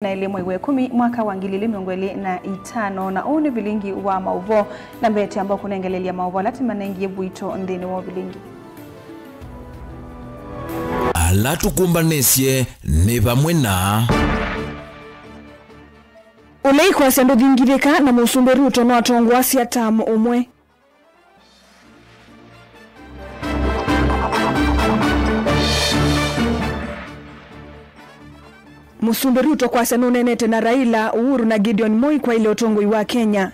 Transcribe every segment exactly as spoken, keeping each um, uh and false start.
na ĩlĩ mwei wa ĩkũmi mwaka wa ngili ilĩ mĩongo ĩlĩ na itano, na ũũ nĩ vilingi wa maũvoo, na mbee twamba kũnengelelya maũvoo ala tũmanengie vuito nthĩnĩ wa vilingi. Ala tũkũmbanĩsye nĩ vamwe na. Ũlei kwasya ndũthingithĩka na Mũsumbĩ Ruto nwatongoasya tamu ũmwe. Mũsumbĩ Ruto kwasya nũneenete na Raila, Uhuru na Gideon Moi kwaĩle ũtongoi wa Kenya.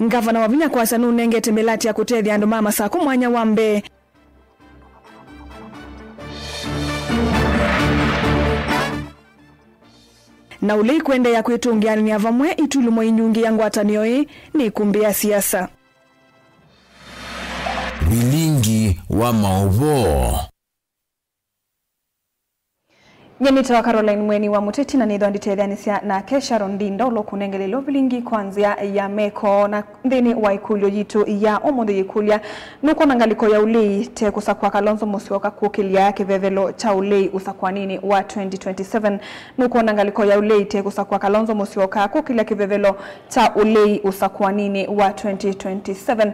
Ngavana Wavinya kwasya nũnengete mĩlatĩ ya kũtethya andũ ma Masakũ mwanya wa mbee. Na Ũlei kũendeea kwĩtũngĩanĩa vamwe itulumo inyungi ya ngwatanĩo ĩĩ nĩ ikumbĩ ya siasa. Vilingi wa maũvoo. Nyie nĩtawa Caroline Mweni wa Mũteti, na nĩthwa nditetheanĩsya nake Sharon Ndinda ũla ũkũnengelelya ũvilingi kwa nzĩa ya meko. Na nthĩnĩ wa ĩkũlyo yitũ ya ũmũnthĩ yĩkũlya, nũkwona ngalĩko ya Ũlei te kũsakũa Kalonzo Musyoka kũkĩlya kĩvevelo kya Ũlei ũsakũaninĩ wa twenty twenty-seven? Nũkwona ngalĩko ya Ũlei te kũsakũa Kalonzo Musyoka kũkĩlya kĩvevelo kya Ũlei ũsakũaninĩ wa twenty twenty-seven?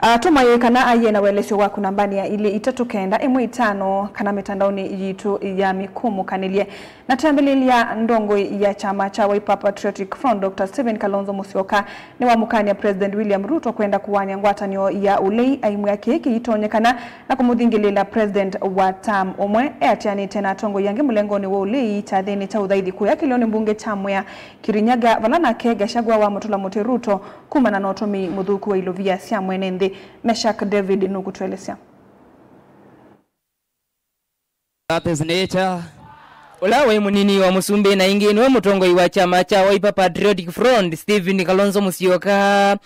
Ah, tũmayĩe kana aiee na ũelesyo waku nambanĩ ya ilĩ itatũ kenda ĩmwe itano kana mĩtandaonĩ yitũ ya mĩkũmũkanĩlye. Na twambĩlĩlya, ndongoi ya kyama kya Wiper Patriotic Front, Doctor Stephen Kalonzo Musyoka, nĩwamũkany'a President William Ruto kwenda kũaany'a ngwatanĩo ya Ũlei, aimwĩa kĩĩ kĩitonyekana na kũmũthingĩlĩĩla president wa term ũmwe. Eatĩanĩte na atongoi angĩ mũlengonĩ wa Ũlei kyathĩnĩ kya ũthaithi kũya kĩlĩonĩ mbunge kya Mwea, Kirinyaga, vala nake Gachagua wamũtũla mũtĩ Ruto kumana na ũtũmĩi mũthũku wa ilovia sya mwene nthĩ. Meshack David nũkũtũelesya. That is nature. Ũla waĩ mũnini wa mũsumbĩ na ĩngĩ nĩwe mũtongoi wa kyama kya Wiper Patriotic Front, Stephen Kalonzo Musyoka,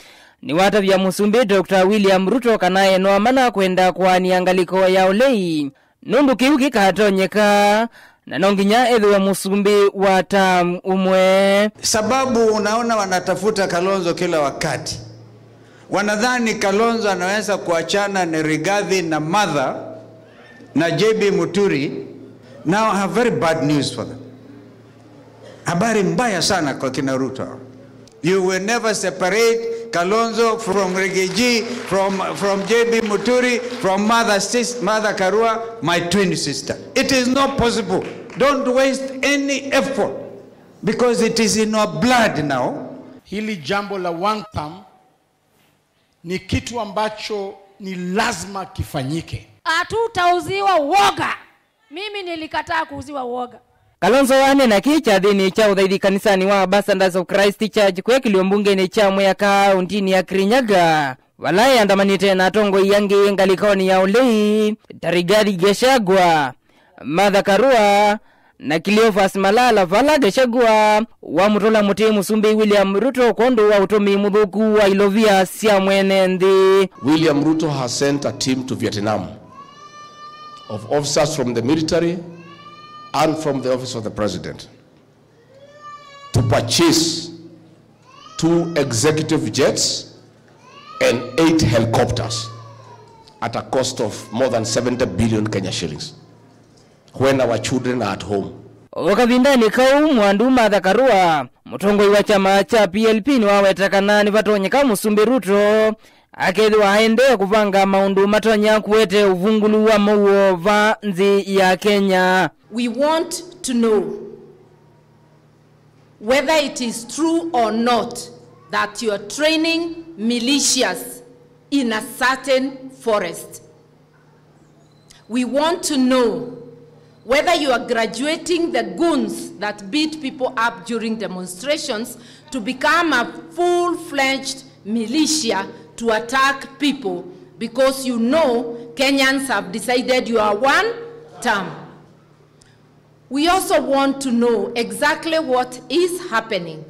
nĩwatavya mũsumbĩ Doctor William Ruto kana e no amana kwenda kũaanĩa ngalĩko ya Ũlei, nũndũ kĩu kĩkatonyeka, na no nginya ethĩwe mũsumbĩ wa term ũmwe. Sababu unaona wanatafuta Kalonzo kila wakati. Wanadhani Kalonzo anaweza kuachana na Rigathi na Martha na J B Muturi. Now I have very bad news for them. Habari mbaya sana kwa kina Ruto. You will never separate Kalonzo from Rigiji, from, from J B Muturi, from Martha sis-, Martha Karua, my twin sister. It is not possible. Don't waste any effort because it is in our blood now. Hili jambo la one term ni kitu ambacho ni lazima kifanyike. Hatutauziwa woga. Mimi nilikataa kuuziwa woga. Kalonzo aneena kĩĩ kyathĩnĩ kya ũthaithi kanisanĩ wa Ambassadors of Christ Church kwĩkĩlw'e mbungenĩ kya Mwea kaũntĩnĩ ya Kirinyaga, vala eandamanĩte na atongoi angĩ ngalĩkonĩ ya Ũlei ta Rigathi Gachagua, Martha Karua, na Cleophas Malala, vala Gachagua wamũtũla mũtĩ mũsumbĩ William Ruto kwondũ wa ũtũmĩi mũthũku wa ilovia sya mwene nthĩ. William Ruto has sent a team to Vietnam of officers from the military and from the office of the president to purchase two executive jets and eight helicopters at a cost of more than seventy billion Kenya shillings. When our children are at home. O kavindanĩ kau, Mwandu Martha Karua, mũtongoi wa kyama kya P L P, nĩwaweta kana nĩvatonyeka mũsumbĩ Ruto akethĩwa aendee kũvanga maũndũ matonya kũete ũvungũlu wa mũuo va nthĩ ya Kenya. We want to know whether it is true or not that you are training militias in a certain forest. We want to know whether you are graduating the goons that beat people up during demonstrations to become a full-fledged militia to attack people because you know Kenyans have decided you are one term. We also want to know exactly what is happening.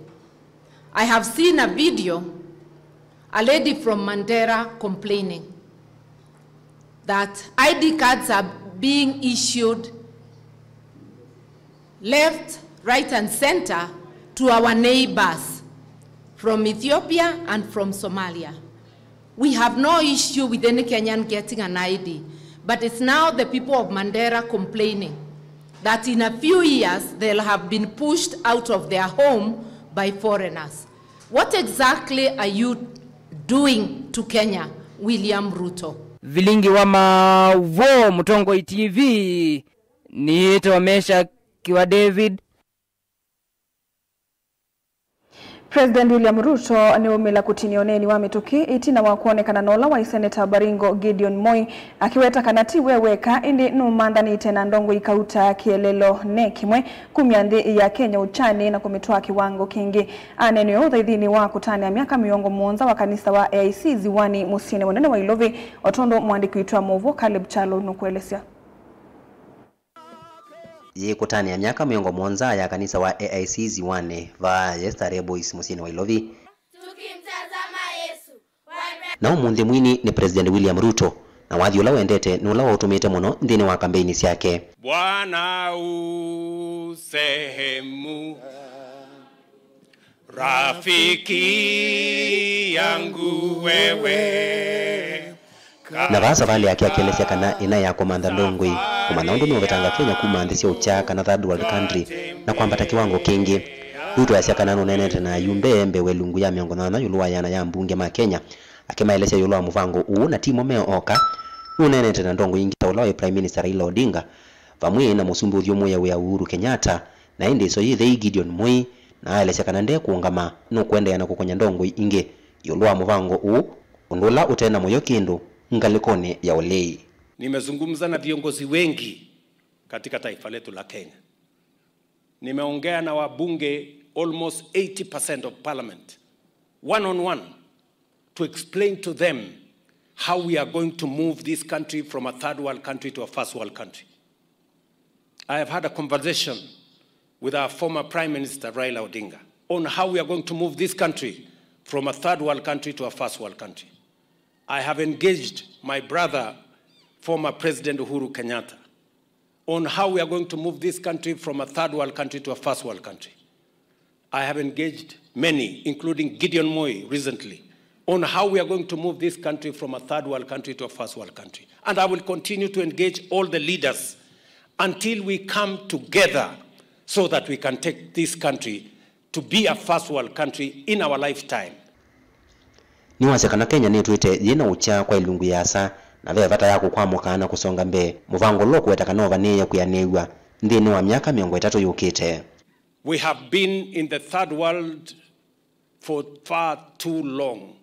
I have seen a video, a lady from Mandera complaining that I D cards are being issued left, right, and center to our neighbors from Ethiopia and from Somalia. We have no issue with any Kenyan getting an I D, but it's now the people of Mandera complaining that in a few years they'll have been pushed out of their home by foreigners. What exactly are you doing to Kenya, William Ruto? Vilingi wa Mauvoo, Mũtongoi T V, nĩĩtwe Meshack wa David. President William Ruto nĩwaumĩla kũtinia ũneeni wa mĩtũkĩ ĩtina wa kwonekana na ũla waĩ seneta Baringo Gideon Moi, akĩweta kana ti we weka, ĩndĩ nũmanthanĩte na ndongoi kauta kĩeleelo ne kĩmwe kumya nthĩ ya Kenya ũkyanĩ na kũmĩtwaa kĩwango kĩngĩ. Aneenea ũũ ũthaithinĩ wa kũtanĩa myaka mĩongo mũonza wa kanisa wa A I C Ziwani, mũsyĩnĩ mũnene wa Ilovi, o tondũ mũandĩki witũ wa maũvoo Caleb Kyalo nũkũelesya. Yĩĩ kũtanĩa myaka mĩongo mũonza ya kanisa wa A I C Ziwani, vaa ye Starehe Boys mũsyĩnĩ wa Ilovi. Tukimtazama Yesu. Na ũmũnthĩ mwini nĩ President William Ruto, na wathi ũla wendete nĩ ũla waũtũmĩĩte mũno nthĩnĩ wa kambeini syake. Bwana u sehemu rafiki yangu wewe. Na vaa savalĩ yake akĩelesya kana ĩna ya kũmantha ndongoi, kũmanya ũndũ meũvetanga Kenya kuma nthĩ sya ũkya kana third world country na kwambata kĩwango kĩngĩ. Ruto easya kana nũneenete na ayumbe mbee wa ĩlungu ya mĩongo nyanya ĩũlũ wa ĩana ya ambunge ma Kenya, akĩmaelesya ĩũlũ wa mũvango ũũ, na timo me oka, nũneenete na ndongoi ingĩ ta ũla waĩ Prime Minister Raila Odinga, vamwe na mũsumbĩ ũthyũmũĩe wĩa Uhuru Kenyatta, na ĩndĩ ĩso yĩ thei Gideon Moi, na aelesya kana ndekũũngama, nũkũendeea na kũkonya ndongoi ingĩ ĩũlũ wa mũvango ũũ, ũndũ ũla ũte na mũyo kĩndũ ngalĩkonĩ ya ũlei. Nimezungumza na viongozi wengi katika taifa letu la Kenya. Nimeongea na wabunge almost eighty percent of parliament, one on one, to explain to them how we are going to move this country from a third world country to a first world country. I have had a conversation with our former Prime Minister Raila Odinga on how we are going to move this country from a third world country to a first world country. I have engaged my brother, former President Uhuru Kenyatta, on how we are going to move this country from a third world country to a first world country. I have engaged many, including Gideon Moi recently, on how we are going to move this country from a third world country to a first world country. And I will continue to engage all the leaders until we come together so that we can take this country to be a first world country in our lifetime. Nĩwasya kana Kenya nĩtwĩte yĩ na ũkya kwa ĩlungu yĩasa, na ve vata ya kũkwamũka na kũsonga mbee. Mũvango ũla ũkũweta kana ũvanĩĩe kwĩanĩw'a nthĩnĩ wa myaka mĩongo ĩtatũ yũkĩte. We have been in the third world for far too long.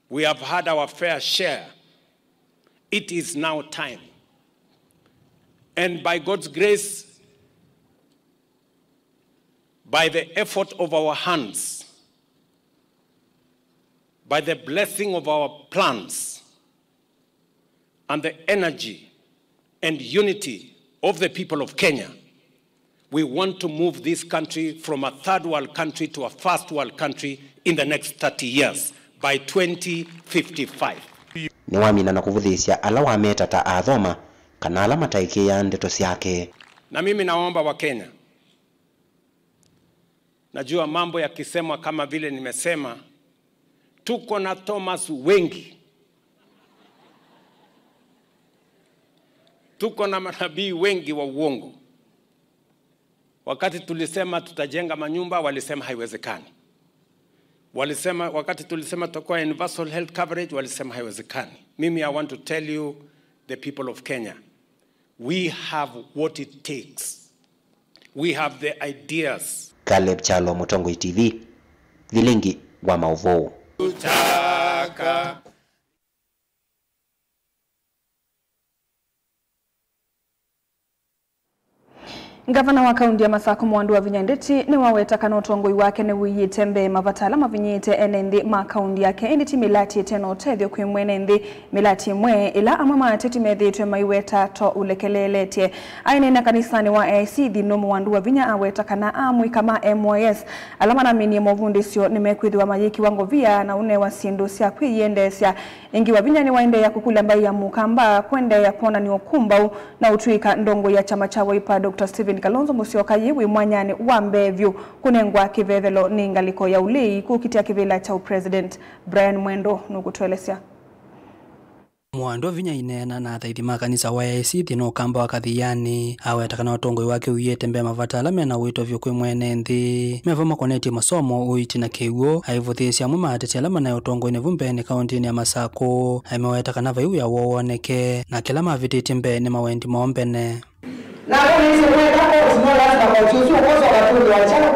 We have had our fair share. It is now time. And by God's grace, by the effort of our hands, by the blessing of our plans, and the energy and unity of the people of Kenya, we want to move this country from a third world country to a first world country in the next thirty years, by twenty fifty-five. Nĩwamina na kũvũthĩĩsya ala wameta ta athoma kana ala mataĩkĩĩaa ndeto syake. Na mimi naomba Wakenya, najua mambo yakisemwa kama vile nimesema, tuko na Thomas wengi. Tuko na manabii wengi wa uongo. Wakati tulisema tutajenga manyumba, walisema haiwezekani. Walisema, wakati tulisema tutakuwa universal health coverage, walisema haiwezekani. Mimi, I want to tell you, the people of Kenya, we have what it takes. We have the ideas. Caleb Kyalo, Mũtongoi T V, vilingi wa maũvoo. Ngavana wa kaunti ya Masakũ, Mwandu wa Vinya Ndeti, nĩwaweta kana ũtongoi wake nĩwĩĩte mbee mavata ala mavinyĩĩte ene nthĩ ma kaunti yake, ĩndĩ ti mĩlatĩ ĩte na ũtethyo kwĩ mwene nthĩ, mĩlatĩ ĩmwe ĩla amwe ma ateti methĩĩtwe maiweta ta ũlekeleeletye. Aineena kanisanĩ wa A I C Thino, Mwandu wa Vinya aweta kana amũika ma M Y S ala manaminie movundĩsyo nĩmekwĩthĩwa mayĩkĩwa ngovia na ũnewa syĩndũ sya kwĩyĩendeesya. Ĩngĩ, Wavinya nĩwaendeea kũkũlya mbaĩ ya Mũkamba kũendeea kwonany'a ũkũmbaũ na ũtw'ĩka ndongoi ya kyama kya Wiper, Doctor Stephen Kalonzo Musyoka yĩ wĩ mwanyanĩ wa mbee vyũ kũnengwa kĩvevelo nĩ ngalĩko ya ũlei kũkitĩa kĩvĩla kya ũpresident. Brian Mwendo nũkũtũelesya. Mwandũ vinya aineena na athaithi ma kanisa wa A I C nthĩnĩ wa ũkamba wa Kathiani, aweta kana ũtongoi wake ũiĩte mbee mavata ala me na ũito vyũ kwĩ mwene nthĩ, mevo makonetye masomo, ũiiti na kĩw'ũ, aivũthĩĩsya amwe ma ateti ala manaĩ ũtongoinĩ vu mbeenĩ kaũntĩnĩ ya Masakũ. Aimeweta kana vai wĩa woo woneke, na kĩla mavĩtĩtye mbee nĩ mawendi moo mbene. Nako nĩsĩ mweka koti, no lazima koti ũsu ũkosa ũkatũngĩwa kyaũ?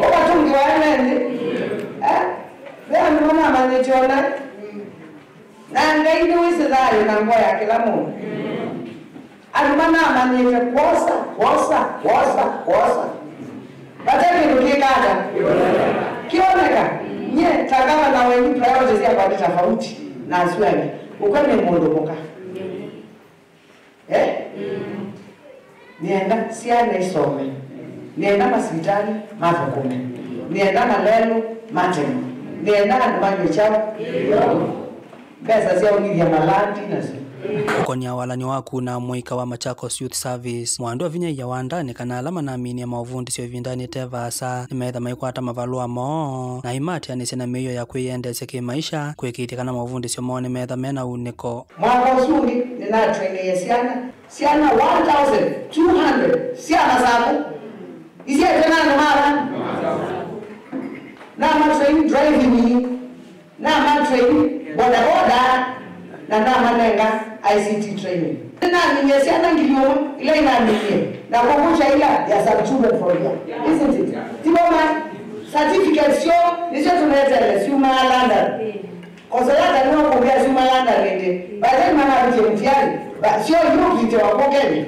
Ũkatũngĩwa ene nthĩ. Eh? Ve andũ manamanyĩtye ona. Na Ngai nĩwĩsĩ thayũ na ngoo ya kĩla mũndũ. Andũ manamanyĩte kwosa, kwosa, kwosa, kwosa. Vate kĩndũ kĩkata. Kĩoneka. Nyie ta gavana wenyu, priorities yakwa nĩ tofauti na asu angĩ. Ũkw'a nĩ mũndũ mũka. Eh? Nĩenda syana isome. Nĩenda masivitalĩ mathũkũme. Nĩenda malelũ matemwe. Nĩenda andũ manywe kyaũ? Mbesa sya ũmithya malandi nasyo. Ũkonia walany'o wa kuna mũika wa Machakos Youth Service, Mwandũ avinyaiya wandanĩ kana ala manaminie maũvundĩsyo ĩvindanĩ ĩte vaasa nĩmeetha maikwata mavalũa moo na aimaatĩanĩsya na mĩio ya kwĩyendeesya kĩ-maisha, kũĩkĩĩthya kana maũvundĩsyo moo nĩmeetha me na unĩko. Mwaka ũsu ũngĩ, nĩnatrainĩie syana, syana one thousand two hundred sya Masakũ, isyaĩtwe na andũ ma va? Namatrain driving, namatrain bodaboda, na namanenga I C T training. Nĩnaminie syana ngili ũmwe ila inaminie, na kũkũkya ila, they are some children from here, isn't it? Ti bo ma certificate syoo nĩsyo tũneteele syumaa London. Kosa yake nĩ ũkũmbĩa syuma London ĩndĩ. By then manavikie mtiani. Ba, sio yu kite wa kokeni.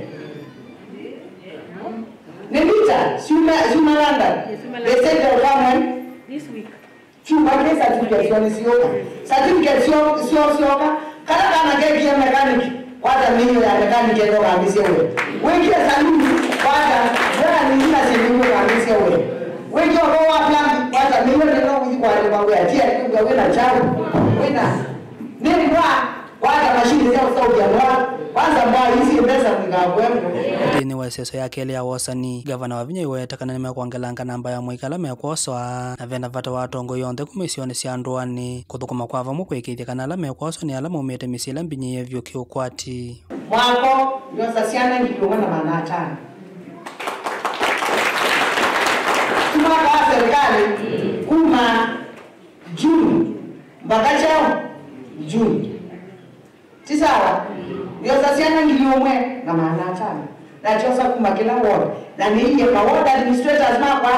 Nĩ vita, syuma, syuma London. They said they'll come when? This week. Syuma kĩ certificate sio nĩ sioka. Certificate sio, sio sioka. Kana kana kekie mechanic. Kwata mĩio ya mechanic endo kambĩsye we. Wĩkie saluni, kwata, wea nĩ ina sĩlĩu kambĩsye we. Wĩkie ũko wa plumber, kwata mĩio nĩ no wĩthi kwa nĩ kwa wea, tia nĩ kwa wĩna chau. Wĩna. Nĩ mbwa, kwata mashini sya ũsaũkya mbwa. Kwanza mbwa hizi mbesa mwĩka kwembo. Nthĩnĩ wa ĩseso ya kelĩ ya wosani, gavana wa vinya iweta kana nĩmekwongelanga namba ya mũika ala mekwosoa, na vena vata wa atongoi onthe kuma isionĩ sya ndũanĩ kũthũkũma kwa vamwe kũĩkĩĩthya kana ala mekwosoa nĩ ala maumĩte mĩsyĩ ĩla mbinyĩĩe vyũ kĩũkwati. Mwako nyosa syana ngili ũmwe na maana atano. Ti mwaka wa serikali, kuma June mpaka chao June. Ti sawa? Nyosa syana ngili ũmwe na maana atano. Na chosa kuma kĩla ward. Na nĩiye ma ward administrators makwa,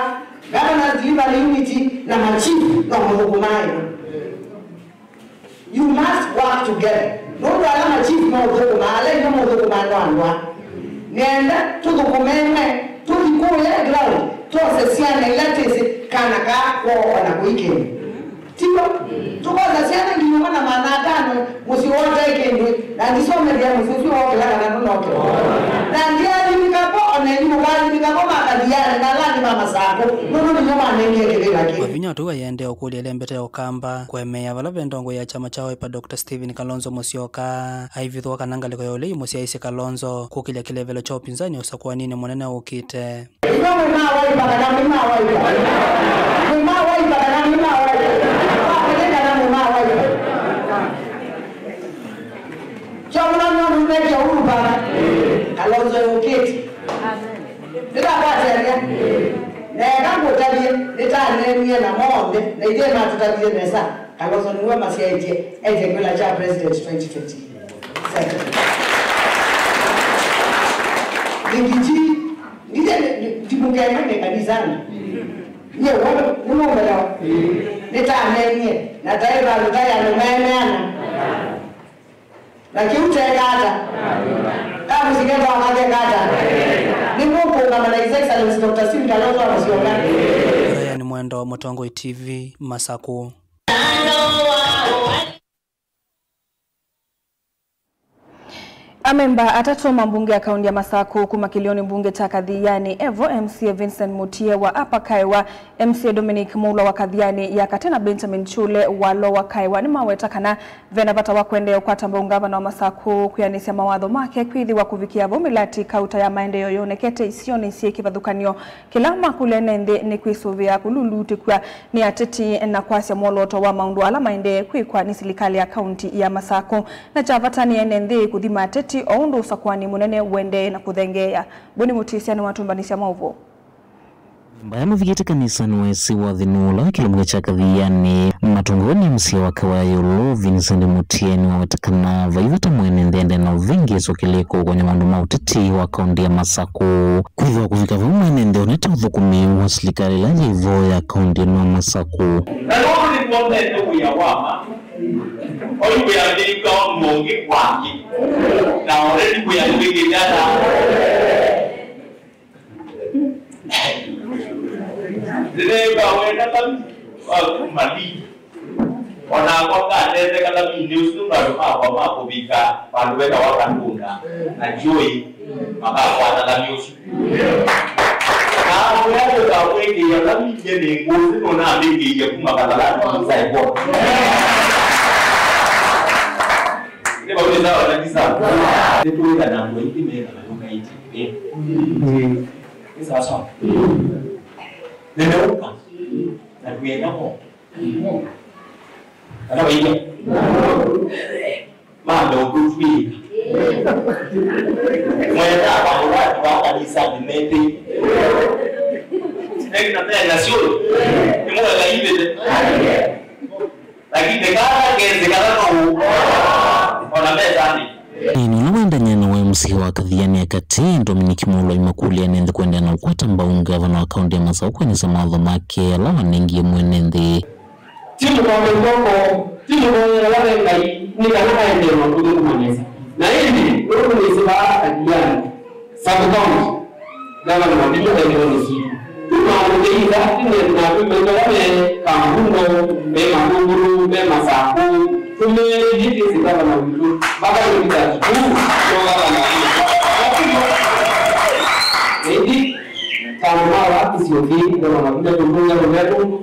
governors delivery unit, na ma chief no mũthũkũmae. You must work together. Nũndũ ala ma chief maũthũkũma, ala inyw'ĩ mũthũkũma no andũ aa. Nĩenda tũthũkũme ĩmwe, tũthi kũya ground, twose syana ila twĩsĩ kana kaa kwoo ona kũi kĩndũ. Tiw'o? Tũkosa syana ngili ũmwe na maana atano, mũsyĩ woo ũtaĩ kĩndũ, na ndisomethĩa mũsyĩ ũsu woo kĩla kana ndũnokĩla. Na ndyalimika vo, ona inyw'ĩ mũkalimika vo makathianĩ, na alani ma Masakũ, nũndũ nĩnyw'ĩ mwanengie kĩvĩla kĩu. Mavinya ũtũu ayendee ũkũlya ĩlembeta ya ũkamba kũemeea vala ve ndongoi ya kyama kya Wiper, Doctor Stephen Kalonzo Musyoka. Aivithũka kana ngalĩko ya ũlei mũsyaĩĩsye Kalonzo kũkĩlya kĩlevelo kya ũpinzani ũsakũaninĩ mũnene ũkĩte. Inyuĩ mwĩ ma Wiper kana mwĩ ma Wiper? Mwĩ ma Wiper kana mwĩ ma Wiper? Mwĩ kana mwĩ ma Wiper? Kyo mũno nĩ ũndũ nĩmekie Uhuru Park. Kalonzo yũkĩte. Nĩnakwatĩanĩa. Neka ngũtavye, nĩtaneenie na monthe, na ithyĩ matũtavie nesa. Kalonzo nĩwe masyaĩtye ete kwĩla kya president twenty twenty-seven. Ningiji, nije ndimukengane kanisani. Nye wona, nĩmũmbelewa. Nĩtanenie, na taĩ vandũ taĩ andũ maemeana. Na kĩu tekata. Kamũsiketa wakakekata. Nĩmũkũngama na His Excellency Doctor Stephen Kalonzo Musyoka. Brian Mwendo, Mũtongoi T V, Masakũ. Amemba atatũ ma mbunge ya kaunti ya Masaku kuma kĩlĩonĩ mbunge kya Kathiani evo, M C A Vincent Mutie wa Upper Kaewa, M C A Dominic Mulwa wa Kathiani ya Katĩ na Benjamin Chule wa Lower Kaewa nĩmaweta kana vena vata wa kũendeea ũkwata mbau ngavana wa Masaku kwĩanĩsya mawatho make kwĩthĩwa kũvikĩa vau mĩlati kauta ya maendeeo yonekete isionĩ syĩ kĩvathũkany'o. Kĩla makũlya ene nthĩ nĩ kwĩsũvĩa kũlulutĩkw'a nĩ ateti na kwasya mwolooto wa maũndũ ala maendee kwĩkwa nĩ silikalĩ ya kaunti ya Masaku. Na kya vata nĩ ene nthĩ kũthima ateti o ũndũ ũsakũani mũnene ũendee na kũthengeea. Boni Mũtĩsya nĩwatũmbanĩsya maũvoo. Amemba aya mavikĩte kanisanĩ wa ĩsĩ wa Thĩnũũ ũla wĩ kĩlungu kya Kathiani matongoew'e nĩ M C A wa Kaewa ya Ĩũlũ, Vincent Mutie, nĩwaweta kana vai vata mwene nthĩ ende na ũvĩngĩĩsyo kĩlĩko ũkonya maũndũ ma ũteti wa kaunti ya Masaku. Kwĩthĩwa kũvika vau mwene nthĩ onete ũthũkũmi wa silikalĩ ĩla yĩ vo ya kaunti ĩno ya Masaku. Na nũndũ nĩtwonete wĩa wa ma, oyu wĩa nĩwĩkawa mũngĩ kwake, na already wĩa nĩwĩkĩte ata. Nĩnĩwĩkawa wenda kami wa kuma ligi. O nakwa ngatetheka laminĩ ũsu nũndũ andũ makwa ma kũvika vandũ vetawa Katunda na Joy makakwata lami ũsu. Na mwĩa nĩũkamwĩkĩĩa lami ingĩ nĩ ngũsĩ nũnambĩkĩie kuma Kathalani Saiboni. Nĩ vau nĩ sawa kabisa. Nĩtũĩka na andũ aingĩ mena mayũkaĩtye. Nĩ sawa sawa. Nĩmeũka na twĩenda mo. Kana vaia. Mambe ũndũ twĩka. Mwenda vandũ vati va kanisa nĩmete. Nĩna mena sio. Nĩmweka ivĩte. Lakini kana kezi kana no. Ona mezani. Ĩĩ, nũla wendany'a na wa M C A wa Kathiani ya Katĩ, Dominic Mulwa, aimakũlya ene nthĩ kũendeea na ũkwata mbau ngavana wa kaunti ya Masaku kwĩanĩsya mawatho make ala wanengie mwene nthĩ. Ti mũkombe kw'oko, ti mũkombe vala ve Ngai, nĩ kana aendee na ũtũthũkũma nesa. Na ĩndĩ, nũndũ nĩsĩ vaa Kathiani, sub-county, ngavana wa vinya vaĩlonĩ sitũ. Tũmamũtheitha, tũne na twĩmaitha vala me Kambundo, me Matũngũlũ, me Masaku, tũmĩlĩthye twĩsĩ ngavana witũ, mpaka twenty thirty-two, no ngavana witũ. Na ĩndĩ, ta andũ ma vaa kĩsio kĩĩ, ngavana wa vinya tũtũnga tũmekũndũ,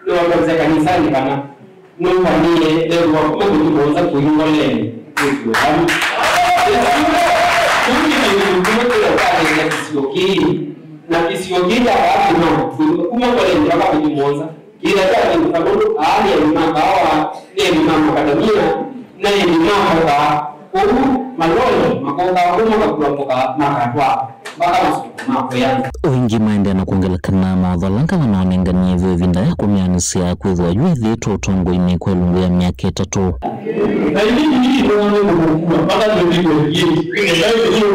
nĩwatavasya kanisanĩ kana nũmbanĩe lelũ wa kuma mĩtĩ mũonza kũi ngolenĩ kwĩsĩwe vau. Kĩu nĩ kĩndũ kĩmwe kĩla ũkatethya kĩsio kĩĩ, na kĩsio kĩĩ kya vaa kĩma kuma ngolenĩ mpaka mĩtĩ mũonza kĩla kya kĩndũ kanũndũ aa nĩ aĩmi ma kaawa, nĩ aĩmi ma makadamia, na aĩmi ma mboka. Kwoou maloli makokaa kũu makakua mboka makatwaa mpaka masoko ma kũya nza. O ĩngĩ maendee na kwongela kana mawatho ala ngavana wanenganie ve ĩvinda ya kũmĩanĩsya kwĩthĩwa yu ethĩĩtwe ũtongoinĩ kwa ĩlungu ya myaka ĩtatũ. Na ĩndĩ ii nĩwone kũmũkua mpaka twenty twenty-eight. Nĩkenda ĩthĩĩtwe.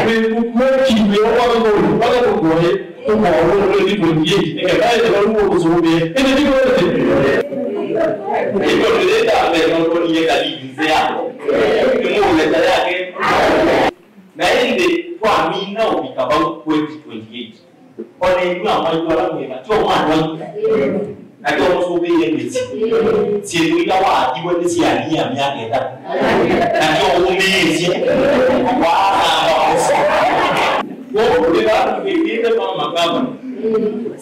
Nĩkũkua kiw'o kwa ngoli mpaka tũkoe. Tũkoolwa twenty twenty-eight, nĩkenda ĩthĩwa nĩmũkũsũvĩa. Ĩndĩ ti kweli? Ĩndĩ ndĩrĩta mbee nũtonie kalili nzĩ yako. Nĩmũũleta yake. Na ĩndĩ twamina ũvika vau twenty twenty-eight. O na inyw'ĩ amwaitũ ala mwĩ na tyo mwana. Na tyo mũsũvĩĩe mĩsyĩ. Syĩndũ ila waathiwe nĩ sya alimia myaka ĩtatũ. Na tyo ũmĩĩsye. Waananga mũsyĩ. Kwoou nĩ vala tũvĩndĩte mama ngavana.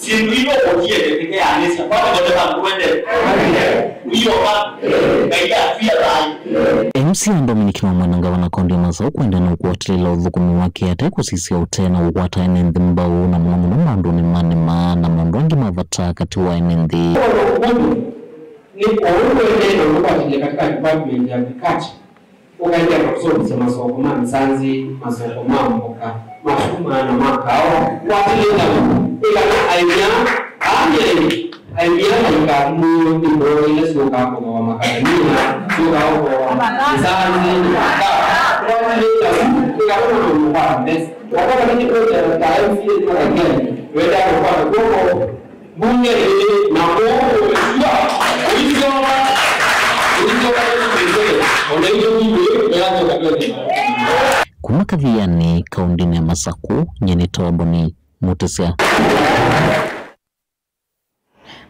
Syĩndũ ila ũkũtie kĩtekeanĩsya. Kwani kote vandũ wende. Wĩoka. Ngai atwia thayũ. M C A Dominic nĩwamwenda ngavana kaunti ya Masaku kũendeea na ũkũatĩlĩĩla ũthũkũmi wake ate kũsisya ũtee na kũkwata ene nthĩ mbau, na mũno mũno maũndũnĩ ma nĩma na maũndũ angĩ ma vata katĩ wa ene nthĩ. Ũndũ ũmwe nĩ ũũ ũendee na ũkwatĩlĩĩla katika department ya agriculture, ũkaendeea na kũseũvĩsya masoko ma nzanzĩ, masoko ma mboka, ma sukuma na ma kaawa, kwatĩlĩĩla ĩkana aĩmya aa nĩ aĩmi. Aĩmya maikathimĩĩwe nĩ mboo ila syũkaa kũthooa makadamia, syũkaa kũthooa nzanzĩ, na kwatĩlĩĩla vu ĩkatuma maũndũ kwa mbesa. Wakwa kana nĩ kwenda ta M C A nĩ makadamia, wenda kũkwata kw'oko mbunge ĩĩ na kũũ kũmĩsua, ũisyoka, ũisyoka nĩsũmĩte, ona itũ nĩ ĩĩ, ĩyasyoka twende. Kuma Kathiani, kaũndĩnĩ ya Masaku, nyie nĩ Toboni Mũtĩsya.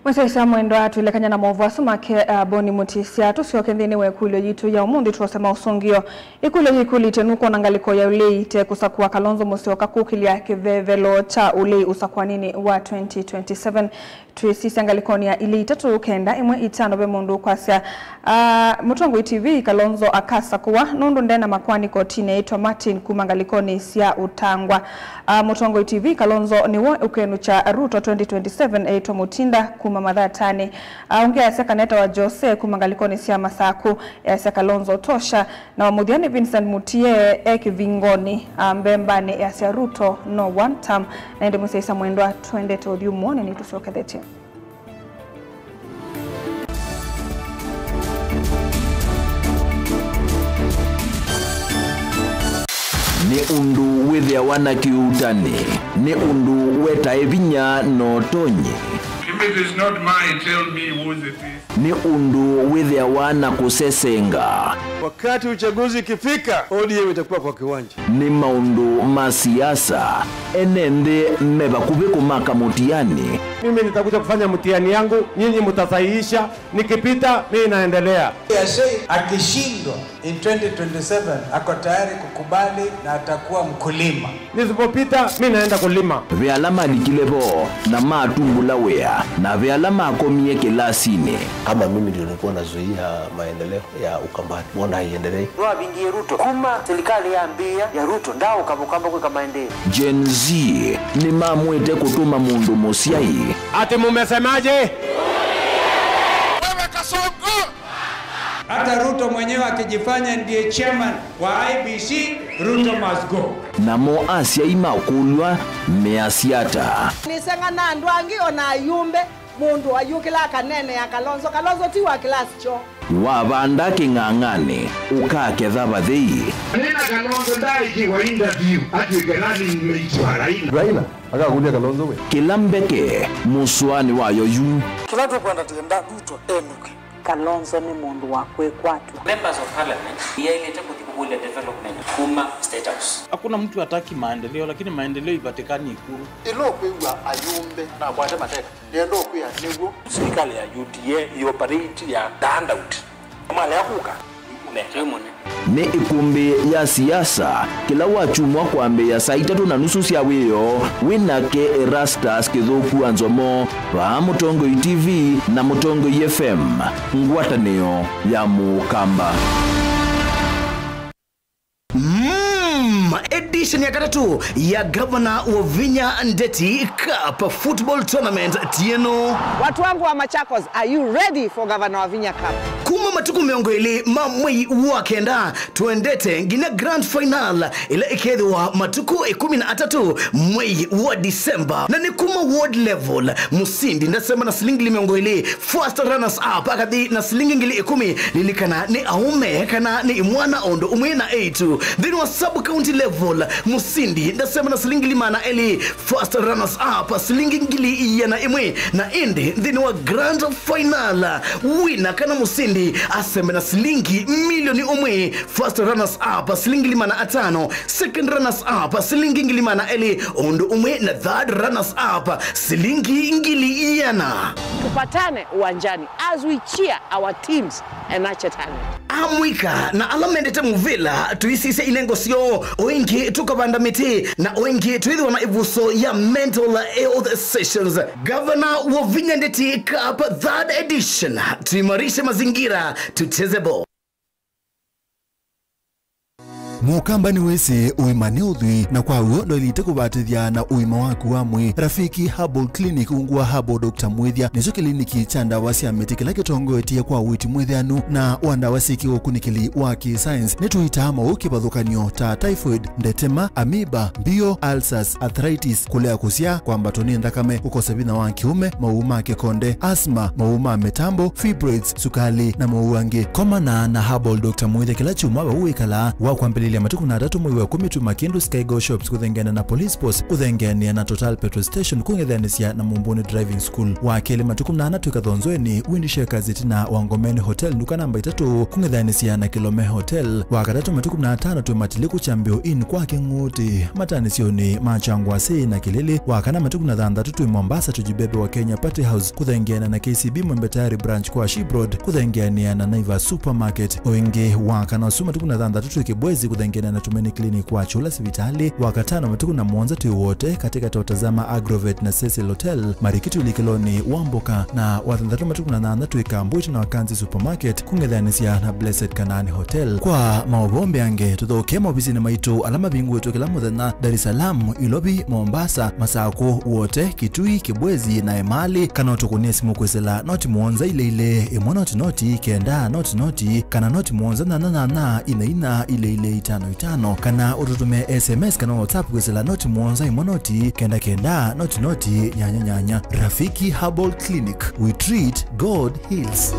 Mũsyaĩĩsya mwendwa, twĩlekany'a na maũvoo asu make, uh, Boni Mutisya, tũsyoke nthĩnĩ wa ĩkũlyo yitũ ya ũmũnthĩ twose maũsũngĩo. Ĩkũlyo yĩkũlĩtye, nũkwona ngalĩko ya ũlei te kũsakũa Kalonzo Musyoka kũkĩlya kĩvevelo kya ũlei ũsakũaninĩ wa twenty twenty-seven? Twĩsisya ngalĩkonĩ ya ilĩ itatũ kenda ĩmwe itano ve mũndũ ũkwasya, ah, Mũtongoi T V Kalonzo akasakũwa nũndũ ndena makoani kotinĩ eĩtwa Martin kuma ngalĩkonĩ sya ũtangwa. Ah, Mũtongoi T V Kalonzo nĩwe ũkenũkya Ruto twenty twenty-seven eĩtwa Mutinda kuma Mathatanĩ. Ah, ũngĩ asya kana etawa Jose kuma ngalĩkonĩ sya Masaku, easya Kalonzo tosha. Na wa mũthya nĩ Vincent Mutie e kĩvingonĩ, ah, mbembanĩ, easya Ruto no one term. Na ĩndĩ mũsyaĩĩsya mwendwa, twendete ũthyũmũonĩ nĩtũsyokethetye. Nĩ ũndũ wĩthĩawa na kĩuutani, nĩ ũndũ wetae vinya na ũtonyi. If it is not mine, tell me whose it is. Nĩ ũndũ wĩthĩawa na kũsesenga. Wakati uchaguzi ikifika, O D M itakuwa kwa kiwanja. Nĩ maũndũ ma siasa, ene nthĩ me vakuvĩ kũmaka mũtiani. Mimi nitakuja kufanya mtihani yangu, nyinyi mtasahihisha, nikipita, mimi naendelea. Yasei akishindwa in twenty twenty-seven, ako tayari kukubali na atakuwa mkulima. Nisipopita, mimi naenda kulima. Ve ala malikile vo na matumbũla wĩa, na ve ala makomie kĩlasinĩ. Kama mimi ndio nilikuwa nazuia maendeleo ya Ukambani, mbona haiendelei? Nĩwavingie Ruto. Kuma serikali yambĩĩa ya Ruto, ndaũkavũkava kwĩka maendeeo. Gen Z nĩmamwĩte kũtũma mũndũ mũsyai. Ati mumesemaje? Wewe Kasongo! Hata Ruto mwenyewe akijifanya ndiye chairman wa I E B C, Ruto must go. Namo asyai makũlw'a measya ata? Nĩseng'ana andũ angĩ o na ayumbe. Mũndũ ayũkĩlaa kaneenea Kalonzo. Kalonzo ti wa kĩlasi kyoo. Wavanda kĩng'ang'anĩ, ũkaketha vathei. Nĩna Kalonzo ndaaĩkĩwa interview atw'ĩke running mate wa Raila. Raila akakũlya Kalonzo we. Kĩla mbeke mũsũanĩ wayo yu. Kĩla tũkwenda, twenda Ruto enũke. Kalonzo nĩ mũndũ wa kwĩkwatw'a. Members of Parliament yaĩlĩte kũthi kũkũlya development kuma State House. Hakuna mtu hataki maendeleo, lakini maendeleo ipatikani Ikulu. Ĩla ũkwĩw'a ayumbe nakwate mateka. Nĩenda ũkwĩa nĩw'o. Sirikali ya U D A ĩoperate ya the handout. Malea kũka, nĩkĩ mũne? Nĩ ĩkũmbĩ ya siasa, kĩla wakyumwa kwambĩĩa saa itatũ na nusu sya wĩoo, wĩ nake Erastus Kĩthũku wa Nzomo, vaa Mũtongoi T V na Mũtongoi F M, ngwatanĩo ya Mũkamba. Mm, edition ya katatũ ya Gavana Wavinya Ndeti Cup Football Tournament tieno. Watu wangu wa Machakos, are you ready for Gavana Wavinya Cup? Kuma matukũ mĩongo ĩlĩ ma mwei wa kenda, twendete nginya grand final, ĩla ĩkethĩwa matukũ ĩkũmi na atatũ mwei wa December. Na nĩ kuma ward level, mũsindi ndasemba na silingi ngili mĩongo ĩlĩ, first runners up akathi na silingi ngili ĩkũmi. Lilikana nĩ aũme kana nĩ imwana o ũndũ ũmwe na eĩtu. Nthĩnĩ wa sub county level, mũsindi ndasemba na silingi ngili maana elĩ, first runners up silingi ngili iana ĩmwe, na ĩndĩ nthĩnĩ wa grand final, wina kana mũsindi asembe na silingi milioni ũmwe, first runners up silingi ngili maana atano, second runners up silingi ngili maana elĩ, o ũndũ ũmwe na third runners up silingi ngili iana. Tupatane uwanjani as we cheer our teams and nurture talent. Amũika na ala mendete mũvĩla, tũisisya inengo syoo, o ĩngĩ tũkavanda mĩtĩ, na o ĩngĩ twĩthĩwa na ĩvuso ya mental health sessions. Gavana Wavinya Ndeti Cup third edition, tuimarishe mazingira, tucheze ball. Mũkamba nĩwĩsĩ ũima nĩ ũthwii, na kwa w'o ndwaĩlĩte kũvatĩthya na ũima waku wa mwĩĩ. Rafiki Herbal Clinic ungu wa Herbal Doctor Mwĩthya nĩkyo kĩliniki kya ndawa sya mĩtĩ kĩla kĩtongoetye kwa ũiiti mwĩthĩanu na wa ndawa syĩkĩwe ũkunĩkĩli wa kĩ-science. Nĩtũitaa maũũ kĩvathũkany'o ta typhoid, ndetema, amoeba, mbio, ulcers, arthritis, kũlea kũsyaa, kwambatwa nĩ nthakame, kũkosa vinya wa kĩũme, mawau ma kĩkonde, asthma, mawau ma mĩtambo, fibroids, sukalĩ, na mawau angĩ. Komana na Herbal Doctor Mwĩthya kĩla kyumwa vau wĩkalaa wa kwambĩlĩlya Ya matukũ kũmi na atatũ mwei wa ĩkũmi twĩ Makindu Sky Go Shops kũthengeana na Police Post, kũthengeania na Total Petrol Station, kũng'ethanĩsya na Mumbuni Driving School. Wa kelĩ matukũ kũmi na ana twĩ Kathonzweni, Windy Shakers ĩtina wa Ngomeni Hotel, nduka namba itatũ, kũng'ethanĩsya na Kilome Hotel. Wa katatũ matukũ kũmi na atano twĩ Matiliku Champion Inn kwa Kĩng'ũti, matanĩsyonĩ ma Kyangwasĩ na Kĩlĩlĩ. Wa kana matukũ kũmi na thanthatũ twĩ Mombasa, tũjibebe wa Kenya Party House, kũthengeana na K C B Mwembe Tayari Branch kwa Ship Road, kũthengeania na Naivas Supermarket. O ĩngĩ, wa kana ũsu matukũ kũmi na thanthatũ twĩ Kibwezi, kũthengeania na Tumaini Clinic kwa Chula sivitalĩ. Wa katano matukũ kũmi na mũonza twĩ Wote, katikati wa Tazama Agrovet na Cecil Hotel, Marikiti ũlikĩlonĩ wa Mboka. Na wa thanthatũ matukũ kũmi na nyanya twĩ Kambwiti na Wakanzi Supermarket, kũng'ethanĩsya na Blessed Kanaani Hotel. Kwa maũvoo mbeange, tũthokee maovisinĩ maitũ ala mavingũĩtwe kĩla mũthenya, Dar es Salaam, Ilovi, Mombasa, Masakũ, Wote, Kitui, Kibwezi na Emali, kana ũtũkũnĩe simũ kwĩsĩla noti mũonza ilĩ ilĩ, ĩmwe noti noti, kenda noti noti, kana noti mũonza nyanya nyanya, ina ina, ilĩ ilĩ, itano itano, kana ũtũtũmĩe S M S kana WhatsApp kwĩsĩla noti mũonza, ĩmwe noti, kenda kenda, noti noti, nyanya nyanya. Rafiki Herbal Clinic, we treat, God heals.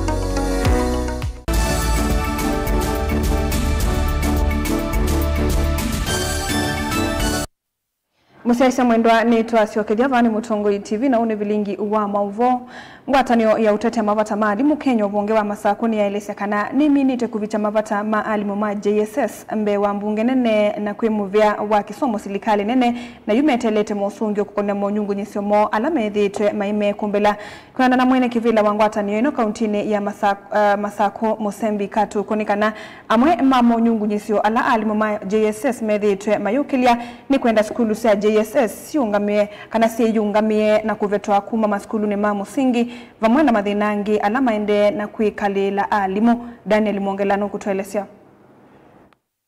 Mũsyaĩĩsya mwendwa, nĩtwasyokethya vaa nĩ Mũtongoi T V, na ũũ nĩ vilingi wa maũvoo. Ngwatanĩo ya ũtetea mavata ma alimũ Kenya ũvonge wa Masakũ nĩyaelesya kana nĩminĩte kũvikya mavata ma alimũ ma J S S mbee wa mbunge nene na kwĩ mũvĩa wa kĩsomo silikalĩ nene, na yu meteelete mosũngĩo kũkonea monyungunyĩsyo moo ala methĩĩtwe maimekũmbĩla. Kwĩanana na mwene kĩvĩla wa ngwatanĩo ĩno kauntinĩ ya Masa-, eh, Masakũ, Mũsembi Katũkũ, nĩ kana amwe ma monyungunyĩsyo ala alimũ ma J S S methĩĩtwe mayũkĩlya nĩ kwenda sukulu sya J S S siũngamĩe kana syĩyũngamĩe na kũvetwa kuma masukulunĩ ma mũsingi, vamwe na mathĩna angĩ ala maendee na kwĩkalĩĩla alimũ. Daniel Mwongela nũkũtũelesya.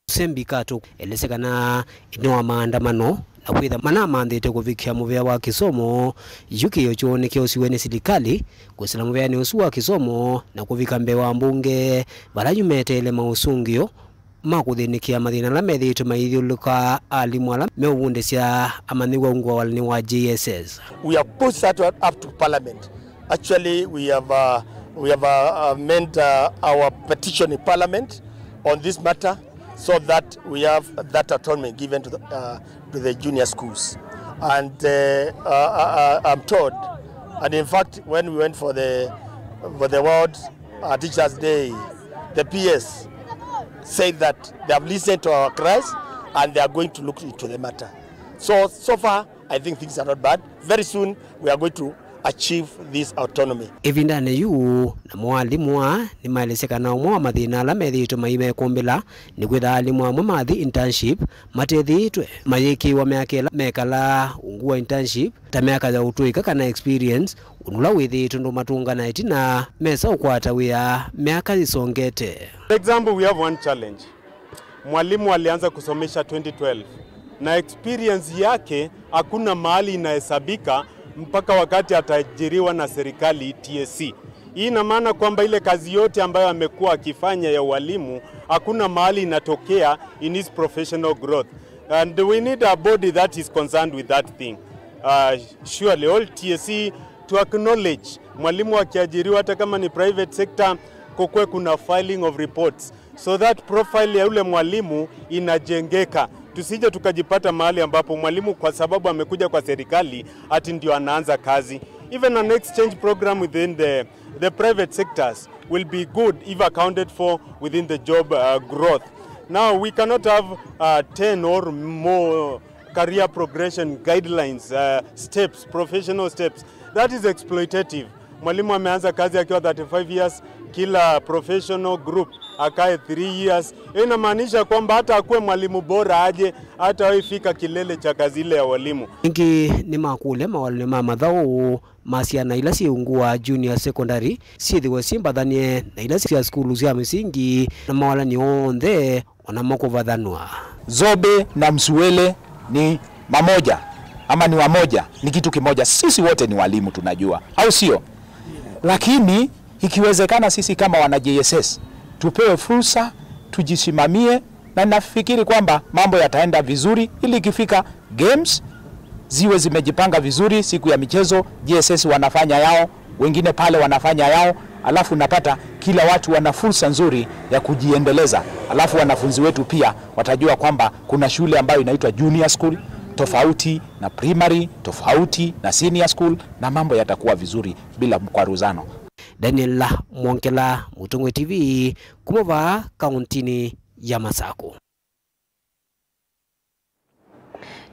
Mũsembi Katũkũ elesya kana ĩtina wa maandamano na kwĩtha manamanthĩte kũvikĩa mũvĩa wa kĩsomo, yu kĩĩo kyoo nĩkyaosiwe nĩ silikalĩ kwĩsĩla mũvĩanĩ ũsu wa kĩsomo na kũvika mbee wa mbunge, vala yu meteele maũsũngĩo ma kũthĩnĩkĩa mathĩna ala methĩĩtwe maithyũlũka alimũ ala meũvundĩsya amanyĩw'a ungu wa walani wa J S S. We have pushed that one up to parliament. Actually, we have, uh, we have, uh, uh, meant, uh, our petition in parliament on this matter, so that we have that autonomy given to the, uh, to the junior schools. And, uh, uh, uh, uh, I'm told, and in fact, when we went for the, for the World, uh, Teachers' Day, the P S said that they have listened to our cries and they are going to look into the matter. So, so far, I think things are not bad. Very soon, we are going to achieve this autonomy. Ĩvindanĩ yu, namo alimũ aa nĩmaelesya kana ũmwe wa mathĩna ala methĩĩtwe maimekũmbĩla nĩ kwĩtha alimũ amwe mathi internship matethĩĩtwe mayĩkĩĩwa myaka ĩla mekalaa ungu wa internship, ta myaka ya ũtũĩka kana experience, ũndũ ũla wĩthĩĩtwe ndũmatũnga na ĩtina mesa ũkwata wĩa myaka yĩsongete. For example, we have one challenge. Mwalimu alianza kusomesha twenty twelve, na experience yake hakuna mahali inahesabika mpaka wakati ataajiriwa na serikali T S C. Hii ina maana kwamba ile kazi yote ambayo amekuwa akifanya ya ualimu, hakuna mahali inatokea in his professional growth. And we need a body that is concerned with that thing. Uh, surely all T S C to acknowledge mwalimu akiajiriwa, hata kama ni private sector, kukwe kuna filing of reports, so that profile ya yule mwalimu inajengeka. Tusije tukajipata mahali ambapo mwalimu, kwa sababu amekuja kwa serikali, ati ndio anaanza kazi. Even an exchange program within the, the private sectors will be good if accounted for within the job, uh, growth. Now, we cannot have, uh, ten or more career progression guidelines, uh, steps, professional steps. That is exploitative. Mwalimu ameanza kazi akiwa thirty-five years, kila professional group akae three years. Hiyo inamaanisha kwamba hata akuwe mwalimu bora aje, hatawahi fika kilele cha kazi ile ya walimu. Ningĩ nĩmakũlya mawalani ma mathaũ ma syana ila syĩ ungu wa junior secondary syĩthĩwe syĩmbathanie na ila sya sukulu sya mĩsingi, na mawalani onthe o namo kũvathanwa. Zobe na Msuele ni mamoja, ama ni wamoja, ni kitu kimoja. Sisi wote ni walimu, tunajua, au sio? Lakini ikiwezekana, sisi kama wana J S S tupewe fursa, tujisimamie, na nafikiri kwamba mambo yataenda vizuri, ili ikifika games ziwe zimejipanga vizuri. Siku ya michezo, J S S wanafanya yao, wengine pale wanafanya yao, Alafu unapata kila watu wana fursa nzuri ya kujiendeleza. Alafu wanafunzi wetu pia watajua kwamba kuna shule ambayo inaitwa junior school, tofauti na primary, tofauti na senior school, na mambo yatakuwa vizuri bila mkwaruzano. Daniel Mwongela, Mũtongoi T V, kuma vaa kauntinĩ ya Masaku.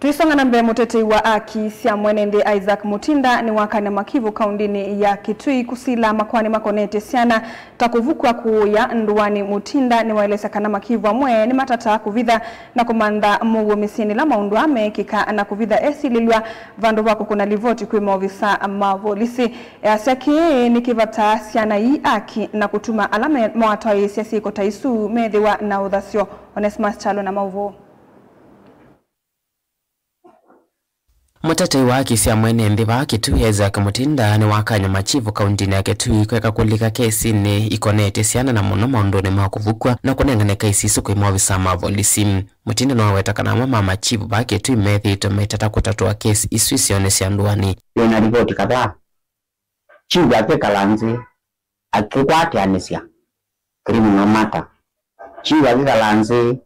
Tũisonga na mbee, mũtetei wa aki sya mwene nthĩ Isaac Mutinda nĩwakany'a makivu kaundinĩ ya Kitui kũsila makoani makonetye syana ta kũvukw'a kũũya ndũanĩ. Mutinda nĩwaelesya kana makivu amwe nĩmatataa kũvitha na kũmantha mũuo mĩsyĩnĩ ĩla maũndũ aa meekĩka na kũvitha esilĩlw'a vandũ va kũkũna livoti kwĩ maovisa ma volisi. Easya kĩĩ nĩkĩvataa syana ii aki na kũtuma ala me-, mawatwaĩĩsya syĩko ta isu methĩwa na ũthasyo. Onesmus Kyalo na maũvoo. Mũtetei wa aki sya mwene nthĩ vaa Kitui, Isaac Mutinda, nĩwakany'a machifu kauntinĩ ya Kitui kweka kũlika kesinĩ ikonetye syana na mũno maũndũnĩ ma kũvukw'a na kũnengane kesi isu kwĩ maovisa ma volisi. Mutinda nĩwaweta kana amwe ma machifu vaa Kitui methĩĩtwe maitata kũtatũa kesi isu isionĩ sya ndũanĩ. Twĩ na livoti kadhaa. Chifu akĩkala nthĩ akĩkwatĩanĩsya criminal matter. Chief akĩkala nthĩ,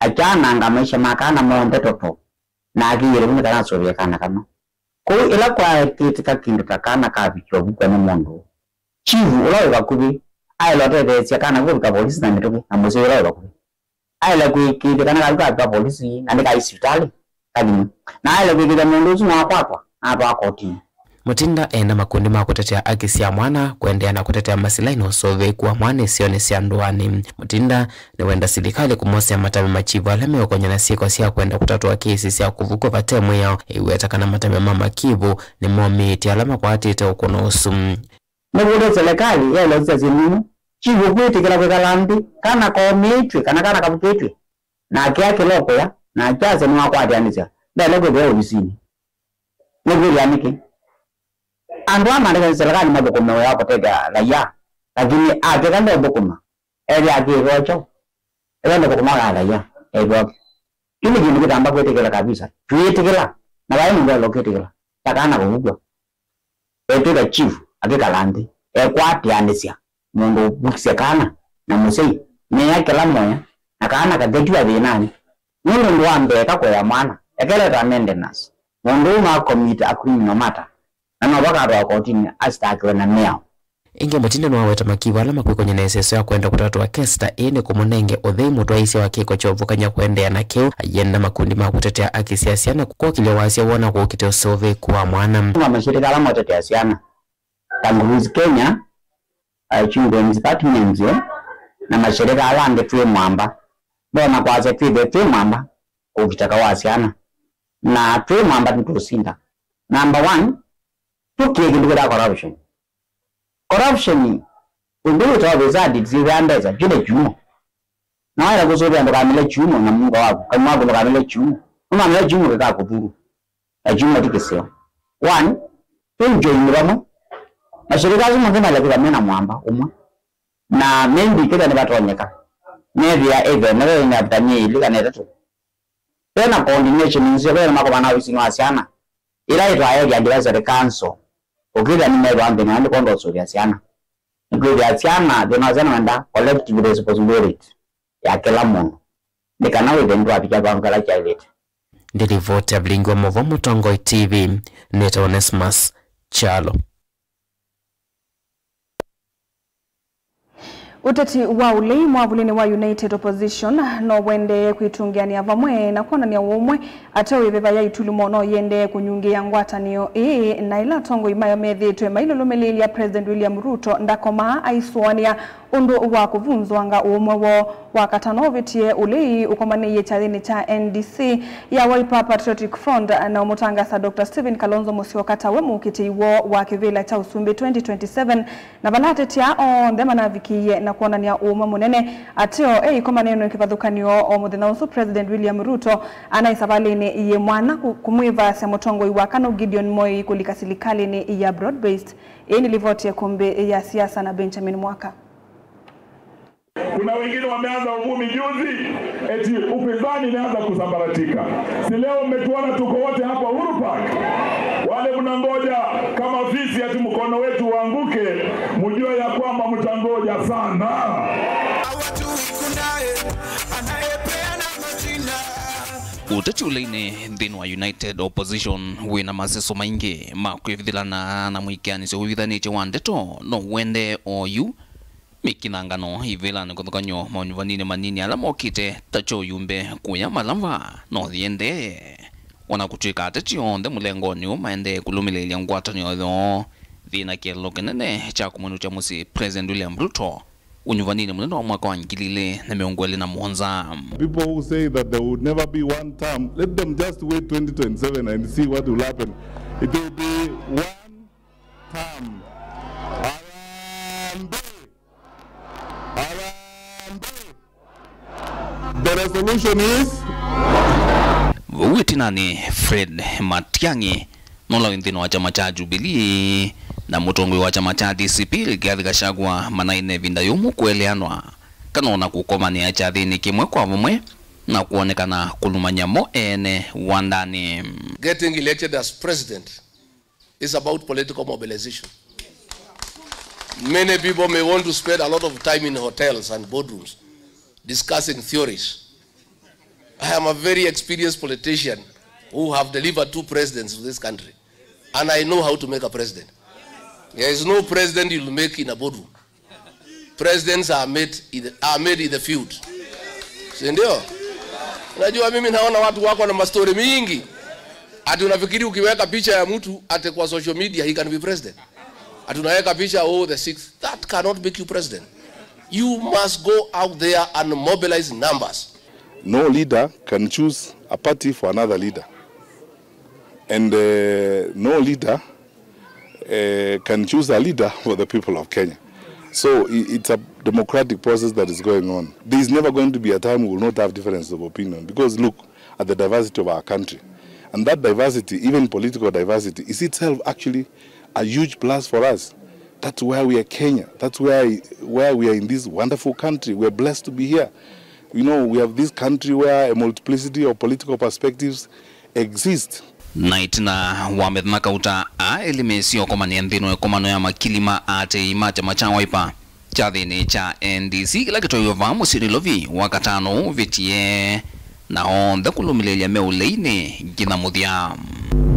akyananga maisha ma kana monthe toto, na akĩie lĩu nĩ kana asũvĩe kana kano. Kwoou ĩla kwaekĩtĩka kĩndũ ta kana kavikia ũvukw'a nĩ mũndũ, chief ũla wĩ vakuvĩ aĩle ũtetheesya kana kũvika volisi na mĩtũkĩ na mũsyai ũla wĩ vakuvĩ. Aĩle kũĩkĩĩthya kana kathi kavika volisi na nĩkaĩ sivitalĩ kathimwe. Na aĩle kũĩkĩĩthya mũndũ ũsu naakwatwa na atwaa kotinĩ. Mutinda ena makundi ma kũtetea aki sya mwana kũendeea na kũtetea masilaĩ na ũsũvĩĩku wa mwana isionĩ sya ndũanĩ. Mutinda nĩwenda silikalĩ kũmosea matavyo machivu ala meũkony'a na syĩko sya kwenda kũtatũa kesi sya kũvukw'a vate mwĩao, ĩweta kana matavyo ma makivu nĩmomĩĩtye ala makwatĩte ũkũno ũsu. Nĩkũlye selekalĩ yaĩle ũsisya syĩndũ imwe, chief ũkwĩtĩkĩla kwĩkala nthĩ kana komĩĩtw'e kana kana kavukĩtw'e, na akea kĩla ũkũya, na akyasya nĩwakwatĩanĩsya, ndaĩle kwĩthĩwa ovisinĩ. Nĩkwĩthĩa nĩkĩ? Andũ aa mandĩkĩte selekalĩ mathũkũme wĩa wa kũtethya raia, lakini atw'ĩka ndethũkũma, ethĩa akĩĩthwa kyaũ? Ethĩa ndethũkũma wa raia, ethĩwa kĩ? Kĩu nĩ kĩndũ kĩtamba kwĩtĩkĩla kabisa. Twĩĩtĩkĩla, na vai mũndũ aĩle ũkĩtĩkĩla ta kana kũvukw'a. Etw'ĩka chief akĩkala nthĩ, ekwatĩanĩsya mũndũ ũvukisye kana na mũsyai, meea kĩla moya, na kana kaketiwa thĩnanĩ. Nũndũ ũndũ wa mbee ka kũea mwana, ekeleta maintenance. Mũndũ ũũ no a commit a criminal matter, na no vakatwawa kotinĩ asitakiwe na mĩao. Ĩngĩ, Mutinda nĩwaweta makivu ala makwĩkony'a na ĩseso ya kwenda kũtatũa kesi ta ĩĩ nĩ kũmũnenge ũthei mũtwaĩĩsya wa kĩko kya ũvukany'a kũendeea na kĩu, ayenda makundi ma kũtetea aki sya syana kũkokĩlya wasya woo na kũkitĩa ũsũvĩĩku wa mwana. Nĩ mashirika ala matetea syana ta Ngurus Kenya, uh, Children's Department, eh, na mashirika ala angĩ twĩ mwamba. Ndona kwasya twĩthwe twĩ mwamba kũkita kaũ wa syana. Na twĩ mwamba nĩtũũsinda. Number one, tũkĩe kĩndũ kĩta corruption. Corruption, ũndũ wĩtawa vĩsadi, tũsĩvĩa mbesa, kĩu nĩ kyumo. Na waĩle kũsũvĩa ndũkamĩle kyumo na mũnuka waku, kanyw'a waku ndũkamĩle kyumo. Nũmamĩle kyumo kĩkakũthuru. Na kyumo ti kĩseo. One, twĩ njoinĩ vamwe. Mashirika asu monthe maĩle kwĩthwa mena mwamba ũmwe. Na maybe kĩthwa nĩvatonyeka, methĩa ĩthe nĩwe ĩnĩ after myei ĩlĩ kana ĩtatũ. Vena coordination nzeo, vena makomana ovisinĩ wa syana. Ĩla ĩtwa Area Advisory Council, ũkĩthĩa nĩmethĩwa nthĩna nĩ kwondũ ũsũvĩa syana. Nĩkwĩthĩa syana, thĩna wa syana wenda collective responsibility ya kĩla mũndũ. Nĩ kana wĩthĩe nĩtwavikya kĩwango kĩla kyaĩlĩte. Ndĩ livoti ya vilingi wa maũvoo Mũtongoi T V, nĩtawa Onesmus Kyalo. Ũteti wa ũlei mwavulĩnĩ wa United Opposition no wendee kwĩtũngĩanĩa vamwe na kwonany'a ũũmwe, ateo ĩveva ya itulumo no yendee kũnyungĩĩa ngwatanĩo ĩĩ, na ĩla atongoi mayo methĩĩtwe mailũlũmĩlĩĩlya President William Ruto ndakomaa aisũanĩa ũndũ wa kũvunzũanga ũũmwe woo. Wakatano ũvĩtie, ũlei ũkomanĩie kyathĩnĩ kya N D C ya Wiper Patriotic Front na ũmũtangaasa Doctor Stephen Kalonzo Musyoka tawe mũkitĩi woo wa kĩvĩla kya ũsumbĩ twenty twenty-seven, na vala ateti aa onthe manavikĩie na kwonany'a ũũmwe mũnene. Ateo e ĩkomanĩonĩ kĩvathũkany'o o mũthenya ũsu President William Ruto anaĩ savalĩnĩ yĩ mwanya kũ-, kũmwĩvaasya mũtongoi wa kana Gideon Moi kũlika silikalĩnĩ ya broad-based. Ĩĩ nĩ livoti ya ĩkũmbĩ ya siasa na Benjamin Mwaka. Kuna wengine wameanza uvumi juzi, eti upinzani imeanza kusambaratika. Si leo mmetuona tuko wote hapa Uhuru Park? Wale mnangoja kama fisi ati mkono wetu uanguke, mjue ya kwamba mtangoja sana. Ũteti ũlainĩ nthĩnĩ wa United Opposition wĩna maseso maingĩ ma kwĩvithĩlana na mwĩkĩanĩsyo wĩvithanĩtye wa ndeto no ũendee oyu. Mĩkĩthangano ivĩlanĩ kũthũkany'o maũnyuvaninĩ manini ala mokĩte ta kyo ũyumbe kũya Malava no yĩendee. Ona kũtw'ĩka ateti onthe mũlengonĩ ũũ maendee kũlũmĩlĩĩlya ngwatanĩo yoo, thĩna kĩeleelo kĩnene kya kũmwĩnũkya mũsyĩ President William Ruto ũnyuvaninĩ mũnene wa mwaka wa ngili ilĩ na mĩongo ĩlĩ na mũonza. People who say that there would never be one term, let them just wait twenty twenty-seven and see what will happen. It will be one term. Harambee! Harambee! The resolution is... Vau ĩtinanĩ, Fred Matiang'i, nũla wĩ nthĩnĩ wa kyama kya Jubilee, na mũtongoi wa kyama kya D C P, Rigathi Gachagua, manaĩne ĩvinda yũmũ kũeleanwa kana ona kũkomanĩa kyathĩnĩ kĩmwe kwa vamwe na kwonekana kũlũmany'a mo ene wandanĩ. Getting elected as president is about political mobilization. Many people may want to spend a lot of time in hotels and boardrooms discussing theories. I am a very experienced politician who have delivered two presidents to this country, and I know how to make a president. There is no president you'll make in a boardroom. Presidents are made in the, are made in the field. Si ndio? Unajua, mimi naona watu wako na mastori mingi. Ati unafikiri ukiweka picha ya mtu ati kwa social media, he can be president? Ati unaweka picha, oh, the sixth. That cannot make you president. You must go out there and mobilize numbers. No leader can choose a party for another leader. And, uh, no leader, uh, can choose a leader for the people of Kenya. So i-, it's a democratic process that is going on. There is never going to be a time we will not have differences of opinion, because look at the diversity of our country. And that diversity, even political diversity, is itself actually a huge plus for us. That's why we are Kenya. That's why, why we are in this wonderful country. We are blessed to be here. You know, we have this country where a multiplicity of political perspectives exist. Na ĩtina wa mĩthenya kauta, aa elĩ mesĩ ũkomanĩa nthĩnĩ wa ĩkomano ya makili ma aatĩĩi ma kyama kya Wiper kyathĩnĩ kya N D C kĩla kĩtwaĩwe vaa mũsyĩ Nairobi Wakatano ũvĩtie, na onthe kũlũmĩlĩĩlya me ũleinĩ nginya mũthya.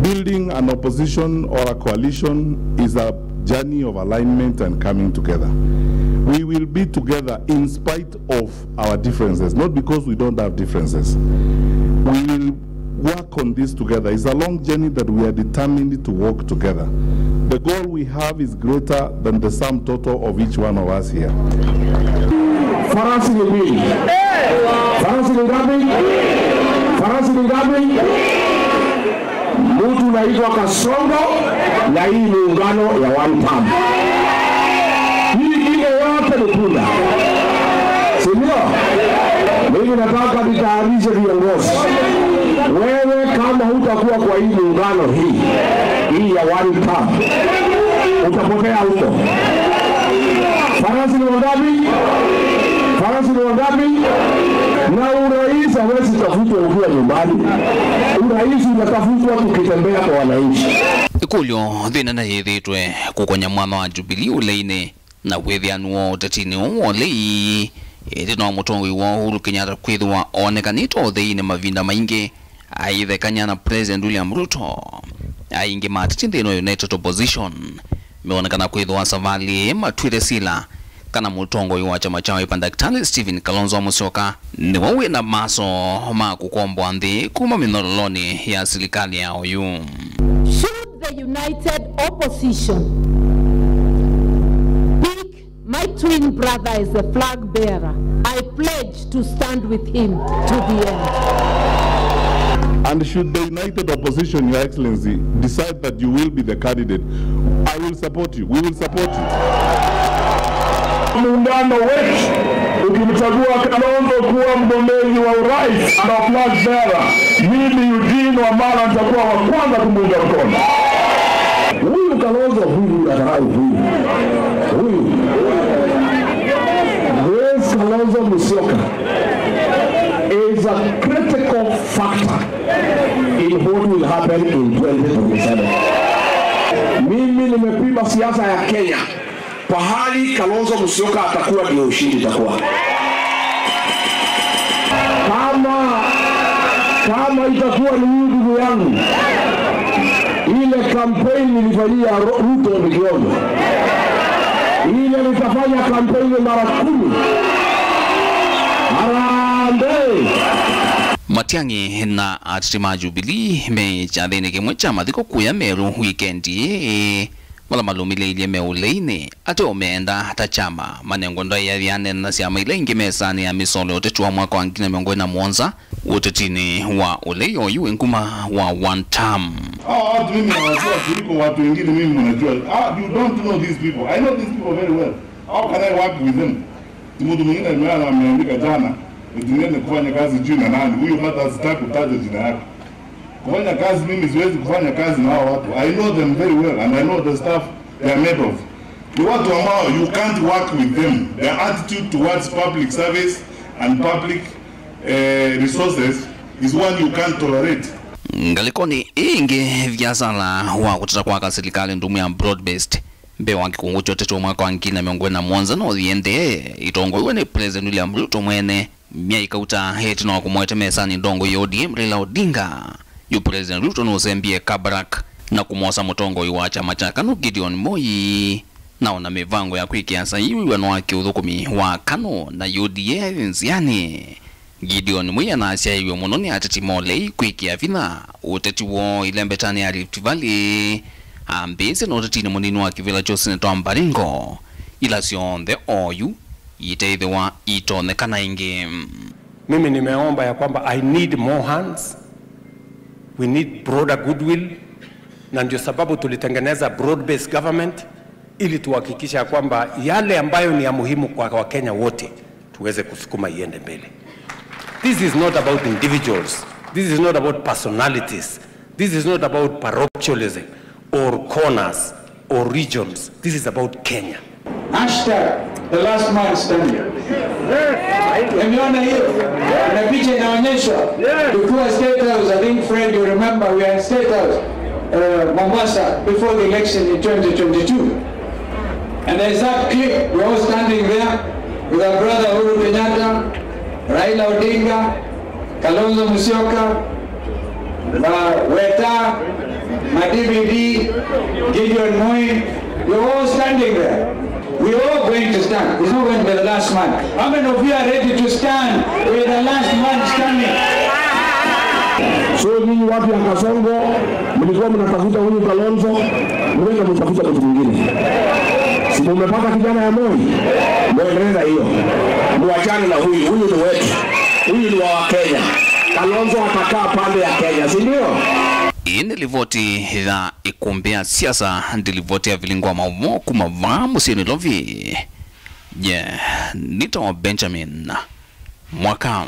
Building an opposition or a coalition is a journey of alignment and coming together. We will be together in spite of our differences, not because we don't have differences. We will work on this together. It's a long journey that we are determined to walk together. The goal we have is greater than the sum total of each one of us here. Farasi ni mbili. Farasi ni ngapi? Farasi ni ngapi? Mtu naitwa Kasongo na hii muungano ya one term. Hii ingine yote ni punda. Si ndio? Mimi nataka nitayarishe viongozi. Wewe kama hutakuwa kwa hii muungano hii, hii ya one term, utapotea huko. Farasi ni wangapi? Farasi ni wangapi? Na urais hawezi tafutwa ukiwa nyumbani. Urais unatafutwa tukitembea kwa wananchi. Ĩkũlyo nthĩ nene yĩthĩĩtwe kũkonya mwanya wa Jubilee ũleinĩ na wĩthĩanu wa ũtetinĩ ũũ wa ũlei, ĩndĩ no mũtongoi wa Uhuru Kenyatta kwĩthĩwa oonekanĩte ũtheinĩ mavinda maingĩ aithekany'a na President William Ruto. Aingĩ ma ateti nthĩnĩ wa United Opposition meonekana kwĩthĩwa savalĩ ĩĩ matw'ĩte sila kana mũtongoi wa kyama kya Wiper Daktari Stephen Kalonzo Musyoka nĩwe wĩ na maso ma kũkomboa nthĩ kuma mĩnyorolonĩ ya silikalĩ ya oyu. Should the United Opposition pick my twin brother as the flag bearer, I pledge to stand with him to the end. And should the United Opposition, Your Excellency, decide that you will be the candidate, I will support you. We will support you. Muungano wetu ukimchagua Kalonzo kuwa mgombezi wa urais na flag bearer, mimi Eugene Wamalwa nitakuwa wa kwanza kumuunga mkono. Huyu Kalonzo huyu, huyu, huyu. This Kalonzo Musyoka is a critical factor in what will happen in twenty twenty-seven. Mimi nimepima siasa ya Kenya. Pahali Kalonzo Musyoka atakuwa, ndio ushindi itakuwa. Kama, kama itakuwa ni huyu ndugu yangu, ile kampeni nilifanyia Ro-, Ruto nikiomba, ile nitafanya kampeni mara kumi. Harambee! Matiang'i na ateti ma Jubilee me kyathĩnĩ kĩmwe kya mathiko kũya Meru wikendi ĩĩ, vala malũmĩlĩilye me ũleinĩ, ateo meenda ta kyama manengwe ndaĩa yĩana na syama ila ingĩ mesanĩ ya mĩsolyo ya ũteti wa mwaka wa ngili na mĩongo ĩlĩ na mũonza. Ũtetinĩ wa ũlei oyu wĩ nguma wa one term. Hawa watu mimi nawajua kuliko watu wengine mimi mnajua. Ah, you don't know these people. I know these people very well. How can I work with them? Ni mtu mwingine ameana ameandika jana, eti niende kufanya kazi juu na nani? Huyo hata sitaki kutaja jina yake. Kufanya kazi, mimi siwezi kufanya kazi na hao watu. I know them very well and I know the stuff they are made of. Ni watu ambao you can't work with them. Their attitude towards public service and public, eh, resources is one you can't tolerate. Ngalĩkonĩ ĩngĩ, viasala wa kũtata kwaka silikalĩ ndũmu ya broad-based mbee wa kĩkũngũ kya ũteti wa mwaka wa ngili na mĩongo ĩlĩ na mũonza no ũthiendee, itongoiwe nĩ President William Ruto mwene. Myei kauta ĩtina wa kũmũete mesanĩ ndongoi ya O D M Raila Odinga, yu President Ruto nũsembie Kabarak na kũmwosa mũtongoi wa kyama kya KANU Gideon Moi, na ona mĩvango ya kwĩkĩa saii wĩw'ano wa kĩũthũkũmi wa KANU na U D A yĩ nzĩanĩ. Gideon Moi anasyaĩiw'e mũno nĩ ateti ma ũlei kwĩkĩa vinya ũteti woo ĩlembetanĩ ya Rift Valley, ambĩĩsye na ũtetinĩ mũnini wa kĩvĩla kya ũseneta wa Baringo, ila syonthe oyu iteĩthĩwa itonyekana ĩngĩ. Mimi nimeomba ya kwamba I need more hands, we need broader goodwill, na ndio sababu tulitengeneza broad-based government ili tuhakikisha ya kwamba yale ambayo ni ya muhimu kwa Wakenya wote tuweze kusukuma iende mbele. This is not about individuals. This is not about personalities. This is not about parochialism or corners or regions. This is about Kenya. Hashtag the last man standing. Umeona hiyo? Kuna picha inaonyeshwa. Tukiwa State House, I think, Fred, you remember we were in State House, uh, Mombasa, before the election in twenty twenty-two. And there's that clip, we're all standing there with our brother Uhuru Kenyatta, Raila Odinga, Kalonzo Musyoka, uh, Weta, ma D V D, Gideon Moi, we're all standing there. We're all going to stand. He's not going to be the last man. How many of you are ready to stand with the last man standing? So nyinyi watu ya Kasongo, mlikuwa mnatafuta huyu Kalonzo, mwende mtafute mtu mwingine. Si mumepata kijana ya Moi? Mwendelee na hiyo. Muachane na huyu, huyu ni wetu. Huyu ni wa Wakenya. Kalonzo atakaa pande ya Kenya, si ndio? Ĩĩ nĩ livoti ya ĩkũmbĩ ya siasa, ndi livoti ya vilingi wa maũvoo kuma vaa mũsyĩ Nairobi. Ye nĩtawa Benjamin Mwaka.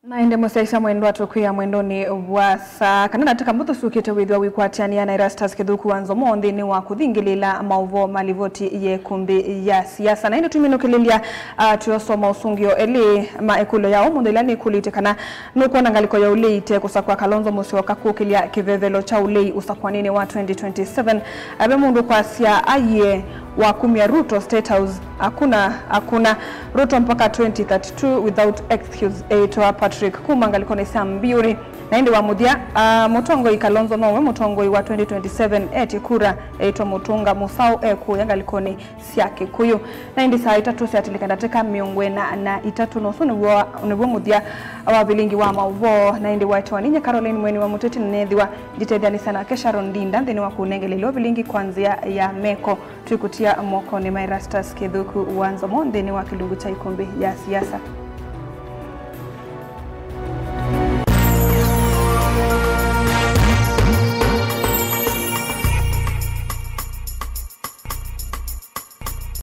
Na ĩndĩ mũsyaĩĩsya mwendwa, tũkwĩa mwendonĩ wa saa kana ndatĩka mbũthũ syũkĩte wĩthĩwa wĩkwatĩanĩa na Erastus Kĩthũku wa Nzomo nthĩnĩ wa kũthingĩlĩĩla maũvoo ma livoti ya ĩkũmbĩ ya siasa. Na ĩndĩ tũminũkĩlĩlya, ah, twĩosoma ũsũngĩo elĩ ma ĩkũlyo ya ũmũnthĩ ĩla nĩkũlĩte kana nũkwona ngalĩko ya ũlei ĩte kũsakũa Kalonzo Musyoka kũkĩlya kĩvevelo kya ũlei ũsakũanĩnĩ wa twenty twenty-seven. Ave mũndũ kwasya aiee wa kumya Ruto State House, hakuna, hakuna. Ruto mpaka twenty thirty-two without excuse, eĩtwa Patrick kuma ngalĩkonĩ sya Mbiuri. Na ĩndĩ wa mũthya, ah, mũtongoi Kalonzo nowe mũtongoi wa twenty twenty-seven, etye kura, eĩtwa Mũtũnga Mũsaũ, ekũya ngalĩkonĩ sya Kĩkũyũ. Na ĩndĩ saa itatũ syatĩlĩka ndatĩka mĩongo ĩna na itatũ, na ũsu nĩw'o, nĩw'o mũthya wa vilingi wa maũvoo. Na ĩndĩ waĩtwa ninyie Caroline Mweni wa Mũteti, na neethĩwa nditethyanĩsya nake Sharon Ndinda nthĩnĩ wa kũnengeleelya vilingi kwa nzĩa ya meko. Twĩkũtia mokonĩ ma Erastus Kĩthũku wa Nzomo nthĩnĩ wa kĩlungu kya ĩkũmbĩ ya siasa.